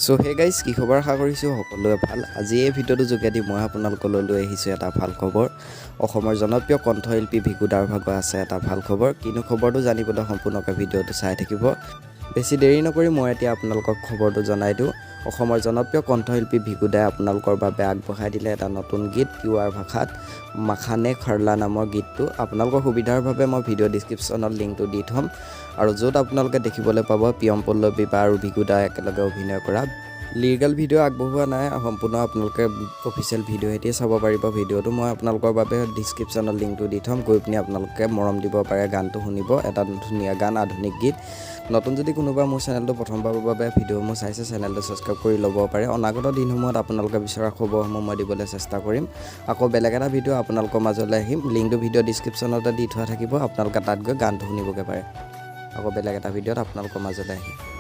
চ' hey guys, কি খবৰ? আশা কৰিছোঁ সকলোৱে ভাল। আজি এই ভিডিঅ'টোৰ যোগেদি মই আপোনালোকলৈ লৈ আহিছোঁ এটা ভাল খবৰ। অসমৰ জনপ্ৰিয় কণ্ঠশিল্পী ভিকুদাৰ ভাগৰ আছে এটা ভাল খবৰ। কিনো খবৰটো জানিবলৈ সম্পূৰ্ণকৈ ভিডিঅ'টো চাই থাকিব। বেছি দেৰি নকৰি মই এতিয়া আপোনালোকক খবৰটো জনাই দিওঁ। অসমৰ জনপ্ৰিয় কণ্ঠশিল্পী ভিকুদাই আপোনালোকৰ বাবে আগবঢ়াই দিলে এটা নতুন গীত, তিৱাৰ ভাষাত মাখানে খৰলা নামৰ গীতটো। আপোনালোকৰ সুবিধাৰ বাবে মই ভিডিঅ' ডিছক্ৰিপশ্যনত লিংকটো দি থ'ম আৰু য'ত আপোনালোকে দেখিবলৈ পাব প্ৰিয়ম পল্লৱী বা আৰু ভিকুদাই একেলগে অভিনয় কৰা। লিৰিকেল ভিডিঅ' আগবঢ়োৱা নাই, সম্পূৰ্ণ আপোনালোকে অফিচিয়েল ভিডিঅ' সৈতে চাব পাৰিব। ভিডিঅ'টো মই আপোনালোকৰ বাবে ডিছক্ৰিপশ্যনত লিংকটো দি থ'ম, গৈ পিনি আপোনালোকে মৰম দিব পাৰে, গানটো শুনিব। এটা ধুনীয়া গান, আধুনিক গীত। নতুন যদি কোনোবা মোৰ চেনেলটো প্ৰথমবাৰৰ বাবে ভিডিঅ'সমূহ চাইছে, চেনেলটো ছাবস্ক্ৰাইব কৰি ল'ব পাৰে। অনাগত দিনসমূহত আপোনালোকে বিচৰা খবৰসমূহ মই দিবলৈ চেষ্টা কৰিম। আকৌ বেলেগ এটা ভিডিঅ' আপোনালোকৰ মাজলৈ আহিম। লিংকটো ভিডিঅ' ডিছক্ৰিপশ্যনতে দি থোৱা থাকিব, আপোনালোকে তাত গৈ গানটো শুনিবগৈ পাৰে। আকৌ বেলেগ এটা ভিডিঅ'ত আপোনালোকৰ মাজলৈ আহিম।